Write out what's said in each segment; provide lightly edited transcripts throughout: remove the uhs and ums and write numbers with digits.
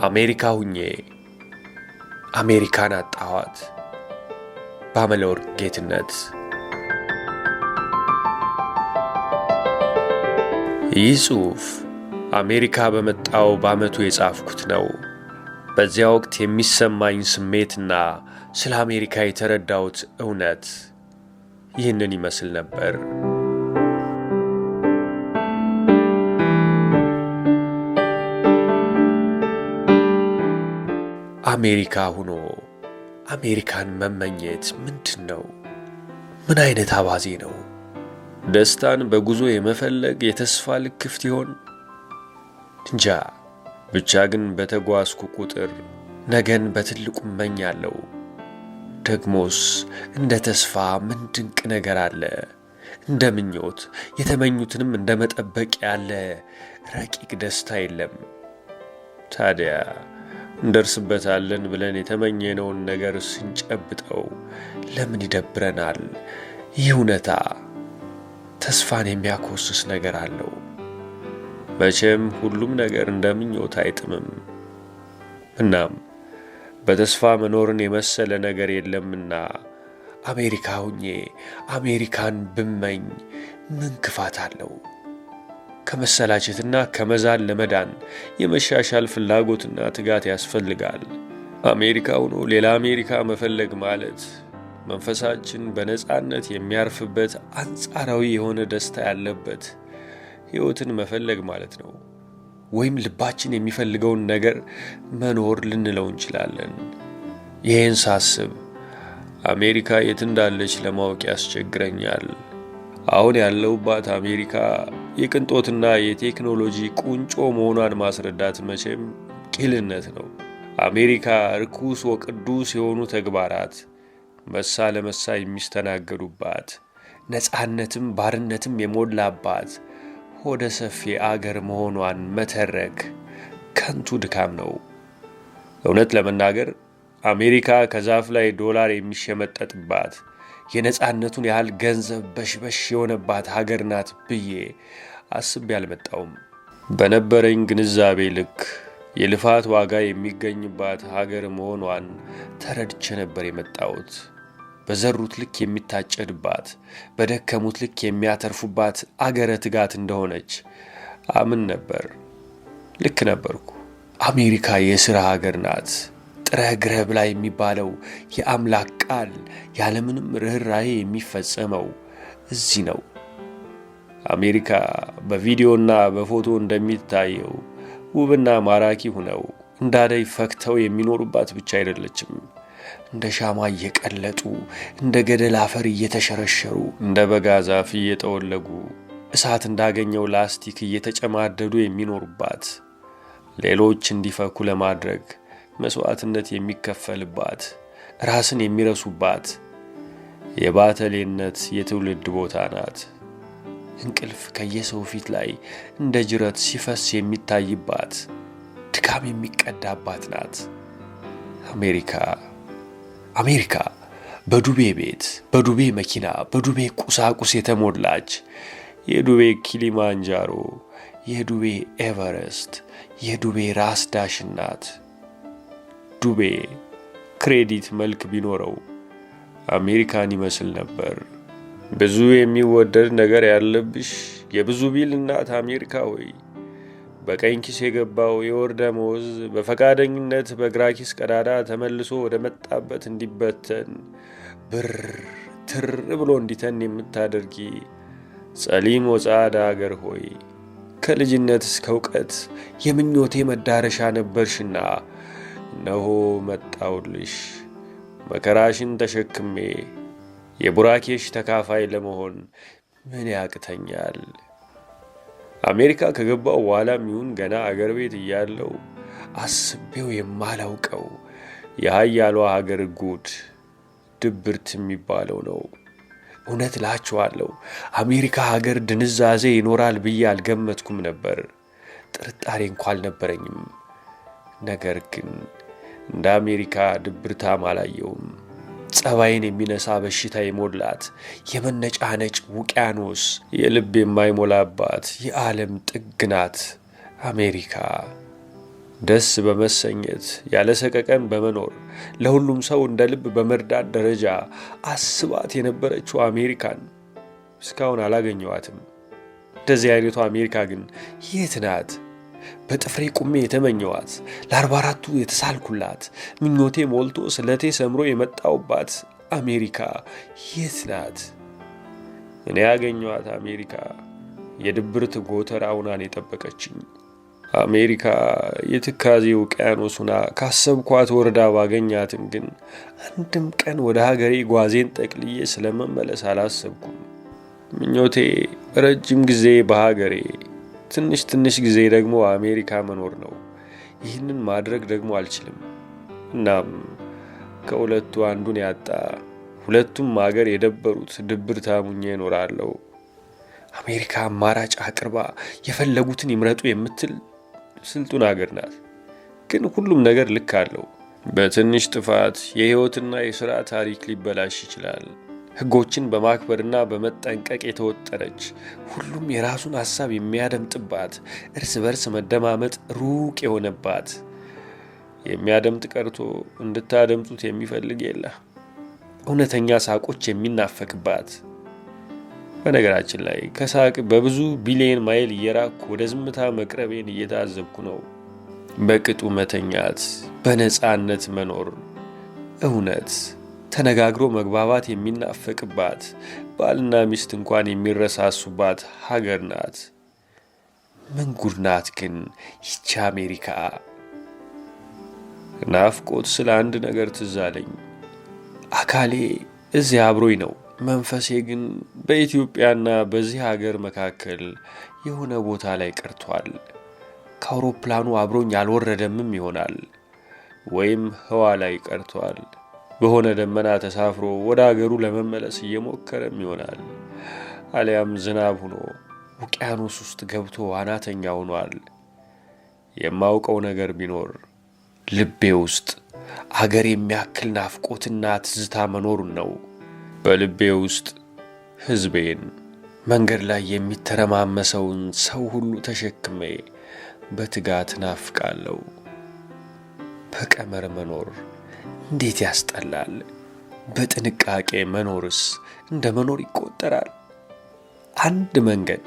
አሜሪካ ሁኜ አሜሪካን አጣኋት። በአመለወርቅ ጌትነት። ይህ ጽሑፍ አሜሪካ በመጣው በዓመቱ የጻፍኩት ነው። በዚያ ወቅት የሚሰማኝ ስሜትና ስለ አሜሪካ የተረዳሁት እውነት ይህንን ይመስል ነበር። አሜሪካ ሆኖ አሜሪካን መመኘት ምንድን ነው? ምን አይነት አባዜ ነው? ደስታን በጉዞ የመፈለግ የተስፋ ልክፍት ይሆን? እንጃ። ብቻ ግን በተጓዝኩ ቁጥር ነገን በትልቁ እመኛለሁ። ደግሞስ እንደ ተስፋ ምን ድንቅ ነገር አለ? እንደ ምኞት የተመኙትንም እንደ መጠበቅ ያለ ረቂቅ ደስታ የለም። ታዲያ እንደርስበታለን ብለን የተመኘነውን ነገር ስንጨብጠው ለምን ይደብረናል? ይህ እውነታ ተስፋን የሚያኮስስ ነገር አለው። መቼም ሁሉም ነገር እንደ ምኞት አይጥምም። እናም በተስፋ መኖርን የመሰለ ነገር የለምና አሜሪካ ሁኜ አሜሪካን ብመኝ ምን ክፋት አለው? ከመሰላቸትና ከመዛል ለመዳን የመሻሻል ፍላጎትና ትጋት ያስፈልጋል። አሜሪካ ሆኖ ሌላ አሜሪካ መፈለግ ማለት መንፈሳችን በነፃነት የሚያርፍበት አንጻራዊ የሆነ ደስታ ያለበት ሕይወትን መፈለግ ማለት ነው። ወይም ልባችን የሚፈልገውን ነገር መኖር ልንለው እንችላለን። ይህን ሳስብ አሜሪካ የት እንዳለች ለማወቅ ያስቸግረኛል። አሁን ያለሁባት አሜሪካ የቅንጦትና የቴክኖሎጂ ቁንጮ መሆኗን ማስረዳት መቼም ቂልነት ነው። አሜሪካ ርኩስ ወቅዱስ የሆኑ ተግባራት መሳ ለመሳ የሚስተናገዱባት፣ ነፃነትም ባርነትም የሞላባት ሆደ ሰፊ አገር መሆኗን መተረክ ከንቱ ድካም ነው። እውነት ለመናገር አሜሪካ ከዛፍ ላይ ዶላር የሚሸመጠጥባት፣ የነፃነቱን ያህል ገንዘብ በሽበሽ የሆነባት ሀገር ናት ብዬ አስቤ አልመጣውም። በነበረኝ ግንዛቤ ልክ የልፋት ዋጋ የሚገኝባት ሀገር መሆኗን ተረድቼ ነበር የመጣሁት። በዘሩት ልክ የሚታጨድባት፣ በደከሙት ልክ የሚያተርፉባት አገረ ትጋት እንደሆነች አምን ነበር። ልክ ነበርኩ። አሜሪካ የሥራ ሀገር ናት። ጥረህ ግረህ ብላ የሚባለው የአምላክ ቃል ያለምንም ርኅራኄ የሚፈጸመው እዚህ ነው። አሜሪካ በቪዲዮና በፎቶ እንደሚታየው ውብና ማራኪ ሁነው እንዳደይ ፈክተው የሚኖሩባት ብቻ አይደለችም። እንደ ሻማ እየቀለጡ፣ እንደ ገደል አፈር እየተሸረሸሩ፣ እንደ በጋ ዛፍ እየጠወለጉ፣ እሳት እንዳገኘው ላስቲክ እየተጨማደዱ የሚኖሩባት፣ ሌሎች እንዲፈኩ ለማድረግ መስዋዕትነት የሚከፈልባት፣ ራስን የሚረሱባት የባተሌነት የትውልድ ቦታ ናት። እንቅልፍ ከየሰው ፊት ላይ እንደ ጅረት ሲፈስ የሚታይባት፣ ድካም የሚቀዳባት ናት። አሜሪካ አሜሪካ በዱቤ ቤት፣ በዱቤ መኪና፣ በዱቤ ቁሳቁስ የተሞላች የዱቤ ኪሊማንጃሮ፣ የዱቤ ኤቨረስት፣ የዱቤ ራስ ዳሽን ናት። ዱቤ credit መልክ ቢኖረው አሜሪካን ይመስል ነበር። ብዙ የሚወደድ ነገር ያለብሽ የብዙ bill እናት አሜሪካ ሆይ፣ በቀኝ ኪስ የገባው የወር ደመወዝ በፈቃደኝነት በግራ ኪስ ቀዳዳ ተመልሶ ወደ መጣበት እንዲበተን፣ ብር ትር ብሎ እንዲተን የምታደርጊ ጸሊም ወጻዳ አገር ሆይ፣ ከልጅነት እስከ እውቀት የምኞቴ መዳረሻ ነበርሽና እነሆ መጣሁልሽ። መከራሽን ተሸክሜ የቡራኬሽ ተካፋይ ለመሆን ምን ያቅተኛል? አሜሪካ ከገባው በኋላም ይሁን ገና አገር ቤት እያለው አስቤው የማላውቀው የሀያሏ ሀገር ጉድ ድብርት የሚባለው ነው። እውነት እላችኋለሁ አሜሪካ ሀገር ድንዛዜ ይኖራል ብዬ አልገመትኩም ነበር። ጥርጣሬ እንኳ አልነበረኝም። ነገር ግን እንደ አሜሪካ ድብርታም አላየውም። ጸባይን የሚነሳ በሽታ የሞላት የመነጫነጭ ውቅያኖስ፣ የልብ የማይሞላባት የዓለም ጥግ ናት አሜሪካ። ደስ በመሰኘት ያለ ሰቀቀን በመኖር ለሁሉም ሰው እንደ ልብ በመርዳት ደረጃ አስባት የነበረችው አሜሪካን እስካሁን አላገኘዋትም። እንደዚህ አይነቱ አሜሪካ ግን የት ናት? በጥፍሬ ቁሜ የተመኘዋት፣ ለ44ቱ የተሳልኩላት፣ ምኞቴ ሞልቶ ስለቴ ሰምሮ የመጣውባት አሜሪካ የት ናት? እኔ ያገኘዋት አሜሪካ የድብርት ጎተራ ሁናን የጠበቀችኝ አሜሪካ የትካዜ ውቅያኖስ ሁና ካሰብኳት ወረዳ ባገኛትም ግን አንድም ቀን ወደ ሀገሬ ጓዜን ጠቅልዬ ስለመመለስ አላሰብኩም። ምኞቴ ረጅም ጊዜ በሀገሬ፣ ትንሽ ትንሽ ጊዜ ደግሞ አሜሪካ መኖር ነው። ይህንን ማድረግ ደግሞ አልችልም። እናም ከሁለቱ አንዱን ያጣ፣ ሁለቱም ሀገር የደበሩት ድብርታም ሁኜ እኖራለሁ። አሜሪካ አማራጭ አቅርባ የፈለጉትን ይምረጡ የምትል ስልጡን ሀገር ናት። ግን ሁሉም ነገር ልክ አለው። በትንሽ ጥፋት የሕይወትና የሥራ ታሪክ ሊበላሽ ይችላል። ሕጎችን በማክበርና በመጠንቀቅ የተወጠረች፣ ሁሉም የራሱን ሐሳብ የሚያደምጥባት፣ እርስ በርስ መደማመጥ ሩቅ የሆነባት፣ የሚያደምጥ ቀርቶ እንድታደምጡት የሚፈልግ የለ፣ እውነተኛ ሳቆች የሚናፈቅባት። በነገራችን ላይ ከሳቅ በብዙ ቢሊየን ማይል እየራቅኩ ወደ ዝምታ መቅረቤን እየታዘብኩ ነው። በቅጡ መተኛት፣ በነፃነት መኖር፣ እውነት ተነጋግሮ መግባባት የሚናፈቅባት፣ ባልና ሚስት እንኳን የሚረሳሱባት ሀገር ናት። ምን ጉድ ናት ግን ይቺ አሜሪካ? ናፍቆት ስለ አንድ ነገር ትዝ አለኝ። አካሌ እዚያ አብሮኝ ነው። መንፈሴ ግን በኢትዮጵያና በዚህ ሀገር መካከል የሆነ ቦታ ላይ ቀርቷል። ከአውሮፕላኑ አብሮኝ አልወረደምም ይሆናል፣ ወይም ህዋ ላይ ቀርቷል። በሆነ ደመና ተሳፍሮ ወደ አገሩ ለመመለስ እየሞከረም ይሆናል። አሊያም ዝናብ ሆኖ ውቅያኖስ ውስጥ ገብቶ ዋናተኛ ሆኗል። የማውቀው ነገር ቢኖር ልቤ ውስጥ አገር የሚያክል ናፍቆትና ትዝታ መኖሩን ነው። በልቤ ውስጥ ሕዝቤን፣ መንገድ ላይ የሚተረማመሰውን ሰው ሁሉ ተሸክሜ በትጋት ናፍቃለሁ። በቀመር መኖር እንዴት ያስጠላል! በጥንቃቄ መኖርስ እንደ መኖር ይቆጠራል? አንድ መንገድ፣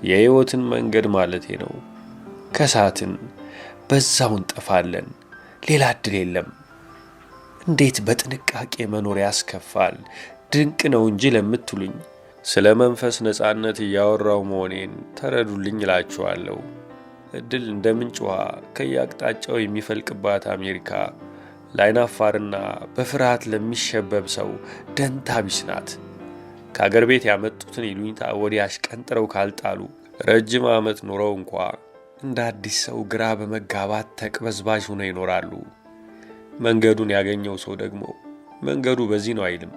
የሕይወትን መንገድ ማለቴ ነው፣ ከሳትን በዛው እንጠፋለን። ሌላ ዕድል የለም። እንዴት በጥንቃቄ መኖር ያስከፋል! ድንቅ ነው እንጂ ለምትሉኝ ስለ መንፈስ ነፃነት እያወራው መሆኔን ተረዱልኝ እላችኋለሁ። ዕድል እንደ ምንጭ ውሃ ከየአቅጣጫው የሚፈልቅባት አሜሪካ ለአይናፋርና በፍርሃት ለሚሸበብ ሰው ደንታ ቢስ ናት። ከአገር ቤት ያመጡትን ይሉኝታ ወዲያ አሽቀንጥረው ካልጣሉ ረጅም ዓመት ኑረው እንኳ እንደ አዲስ ሰው ግራ በመጋባት ተቅበዝባዥ ሆነው ይኖራሉ። መንገዱን ያገኘው ሰው ደግሞ መንገዱ በዚህ ነው አይልም።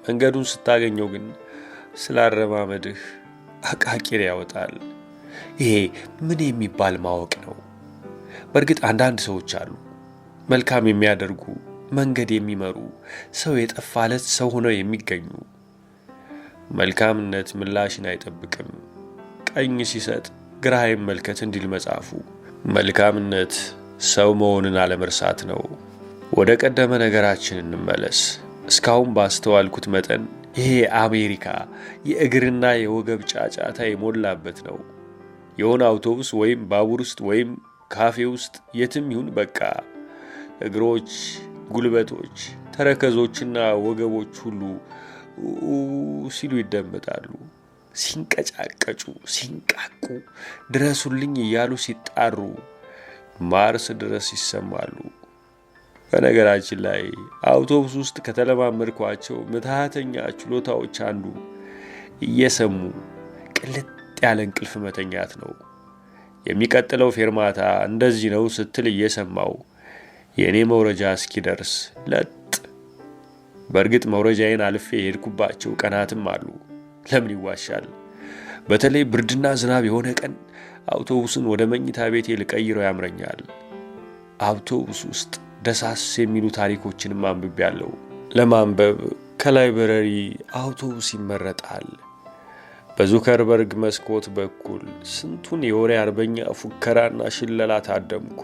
መንገዱን ስታገኘው ግን ስላረማመድህ አቃቂር ያወጣል። ይሄ ምን የሚባል ማወቅ ነው? በእርግጥ አንዳንድ ሰዎች አሉ፣ መልካም የሚያደርጉ፣ መንገድ የሚመሩ፣ ሰው የጠፋለት ሰው ሆነው የሚገኙ። መልካምነት ምላሽን አይጠብቅም። ቀኝ ሲሰጥ ግራ አይመልከት እንዲል መጽሐፉ። መልካምነት ሰው መሆንን አለመርሳት ነው። ወደ ቀደመ ነገራችን እንመለስ። እስካሁን ባስተዋልኩት መጠን ይሄ አሜሪካ የእግርና የወገብ ጫጫታ የሞላበት ነው። የሆነ አውቶቡስ ወይም ባቡር ውስጥ ወይም ካፌ ውስጥ የትም ይሁን በቃ እግሮች፣ ጉልበቶች፣ ተረከዞችና ወገቦች ሁሉ ሲሉ ይደመጣሉ። ሲንቀጫቀጩ፣ ሲንቃቁ፣ ድረሱልኝ እያሉ ሲጣሩ ማርስ ድረስ ይሰማሉ። በነገራችን ላይ አውቶቡስ ውስጥ ከተለማመድኳቸው ምትሃተኛ ችሎታዎች አንዱ እየሰሙ ቅልጥ ያለ እንቅልፍ መተኛት ነው። የሚቀጥለው ፌርማታ እንደዚህ ነው ስትል እየሰማው የእኔ መውረጃ እስኪደርስ ለጥ። በእርግጥ መውረጃዬን አልፌ የሄድኩባቸው ቀናትም አሉ። ለምን ይዋሻል? በተለይ ብርድና ዝናብ የሆነ ቀን አውቶቡስን ወደ መኝታ ቤቴ ልቀይረው ያምረኛል። አውቶቡስ ውስጥ ደሳስ የሚሉ ታሪኮችንም አንብቤያለሁ። ለማንበብ ከ library አውቶቡስ ይመረጣል። በዙከርበርግ መስኮት በኩል ስንቱን የወሬ አርበኛ ፉከራና ሽለላ ታደምኩ።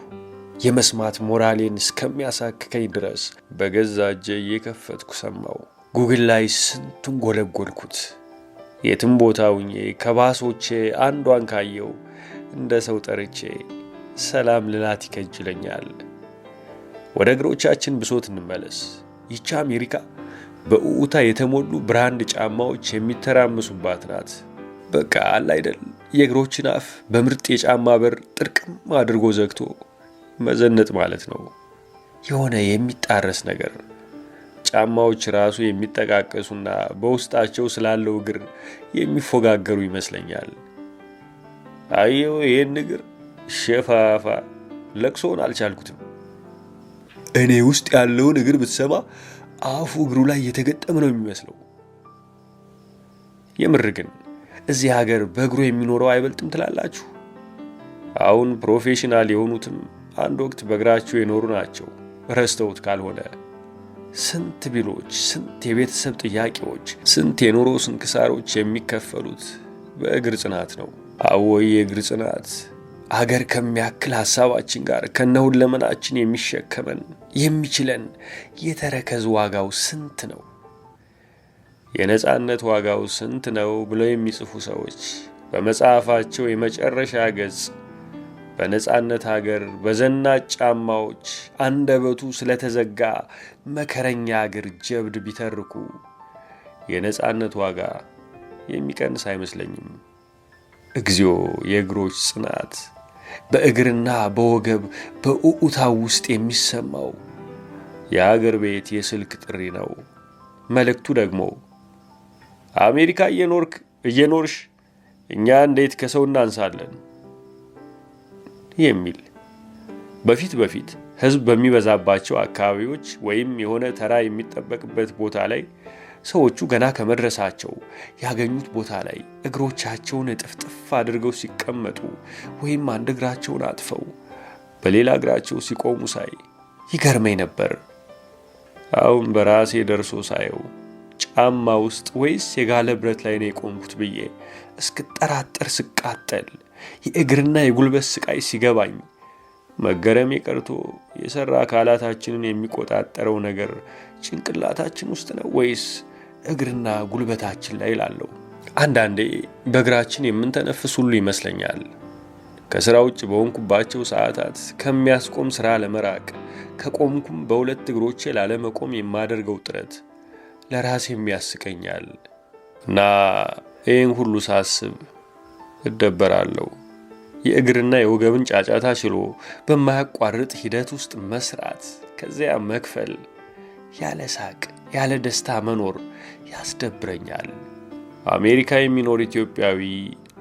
የመስማት ሞራሌን እስከሚያሳክከኝ ድረስ በገዛ እጄ እየከፈትኩ ሰማው። ጉግል ላይ ስንቱን ጎለጎልኩት። የትም ቦታ ሁኜ ከባሶቼ አንዷን ካየው እንደ ሰው ጠርቼ ሰላም ልላት ይከጅለኛል። ወደ እግሮቻችን ብሶት እንመለስ። ይቺ አሜሪካ በኡኡታ የተሞሉ brand ጫማዎች የሚተራመሱባት ናት። በቃ አለ አይደል፣ የእግሮችን አፍ በምርጥ የጫማ በር ጥርቅም አድርጎ ዘግቶ መዘነጥ ማለት ነው። የሆነ የሚጣረስ ነገር፣ ጫማዎች ራሱ የሚጠቃቀሱና በውስጣቸው ስላለው እግር የሚፎጋገሩ ይመስለኛል። አየው ይህን እግር ሸፋፋ፣ ለቅሶውን አልቻልኩትም። እኔ ውስጥ ያለውን እግር ብትሰማ አፉ እግሩ ላይ የተገጠመ ነው የሚመስለው። የምር ግን እዚህ ሀገር በእግሩ የሚኖረው አይበልጥም ትላላችሁ? አሁን professional የሆኑትም አንድ ወቅት በእግራቸው የኖሩ ናቸው፣ ረስተውት ካልሆነ። ስንት bill ኦች፣ ስንት የቤተሰብ ጥያቄዎች፣ ስንት የኑሮ ስንክሳሮች የሚከፈሉት በእግር ጽናት ነው። አወይ የእግር ጽናት! አገር ከሚያክል ሐሳባችን ጋር ከነሁለመናችን የሚሸከመን የሚችለን የተረከዝ ዋጋው ስንት ነው? የነጻነት ዋጋው ስንት ነው ብለው የሚጽፉ ሰዎች በመጽሐፋቸው የመጨረሻ ገጽ በነጻነት ሀገር በዘናጭ ጫማዎች አንደበቱ ስለተዘጋ መከረኛ እግር ጀብድ ቢተርኩ የነጻነት ዋጋ የሚቀንስ አይመስለኝም። እግዚኦ የእግሮች ጽናት! በእግርና በወገብ በኡኡታ ውስጥ የሚሰማው የአገር ቤት የስልክ ጥሪ ነው። መልእክቱ ደግሞ አሜሪካ እየኖርክ እየኖርሽ እኛ እንዴት ከሰው እናንሳለን የሚል። በፊት በፊት ሕዝብ በሚበዛባቸው አካባቢዎች ወይም የሆነ ተራ የሚጠበቅበት ቦታ ላይ ሰዎቹ ገና ከመድረሳቸው ያገኙት ቦታ ላይ እግሮቻቸውን እጥፍጥፍ አድርገው ሲቀመጡ ወይም አንድ እግራቸውን አጥፈው በሌላ እግራቸው ሲቆሙ ሳይ ይገርመኝ ነበር። አሁን በራሴ ደርሶ ሳየው ጫማ ውስጥ ወይስ የጋለ ብረት ላይ ነው የቆምኩት ብዬ እስክጠራጠር ስቃጠል፣ የእግርና የጉልበት ስቃይ ሲገባኝ መገረሜ ቀርቶ የሰራ አካላታችንን የሚቆጣጠረው ነገር ጭንቅላታችን ውስጥ ነው ወይስ እግርና ጉልበታችን ላይ እላለሁ። አንዳንዴ በእግራችን የምንተነፍስ ሁሉ ይመስለኛል። ከስራ ውጭ በሆንኩባቸው ሰዓታት ከሚያስቆም ስራ ለመራቅ፣ ከቆምኩም በሁለት እግሮቼ ላለመቆም የማደርገው ጥረት ለራሴም ያስቀኛል። እና ይህን ሁሉ ሳስብ እደበራለሁ። የእግርና የወገብን ጫጫታ ችሎ በማያቋርጥ ሂደት ውስጥ መስራት፣ ከዚያ መክፈል፣ ያለ ሳቅ ያለ ደስታ መኖር ያስደብረኛል። አሜሪካ የሚኖር ኢትዮጵያዊ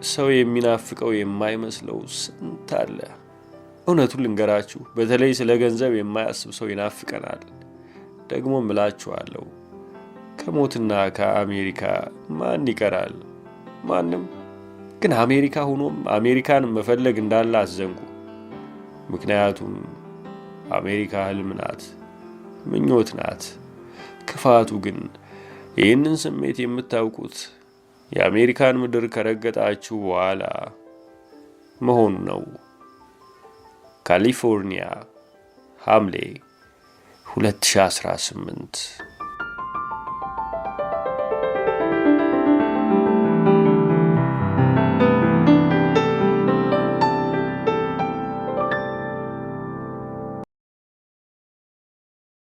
ሰው የሚናፍቀው የማይመስለው ስንት አለ። እውነቱን ልንገራችሁ፣ በተለይ ስለ ገንዘብ የማያስብ ሰው ይናፍቀናል። ደግሞ እምላችኋለሁ፣ ከሞትና ከአሜሪካ ማን ይቀራል? ማንም። ግን አሜሪካ ሆኖም አሜሪካን መፈለግ እንዳለ አትዘንጉ። ምክንያቱም አሜሪካ ህልም ናት፣ ምኞት ናት። ክፋቱ ግን ይህንን ስሜት የምታውቁት የአሜሪካን ምድር ከረገጣችሁ በኋላ መሆኑ ነው። ካሊፎርኒያ፣ ሐምሌ 2018።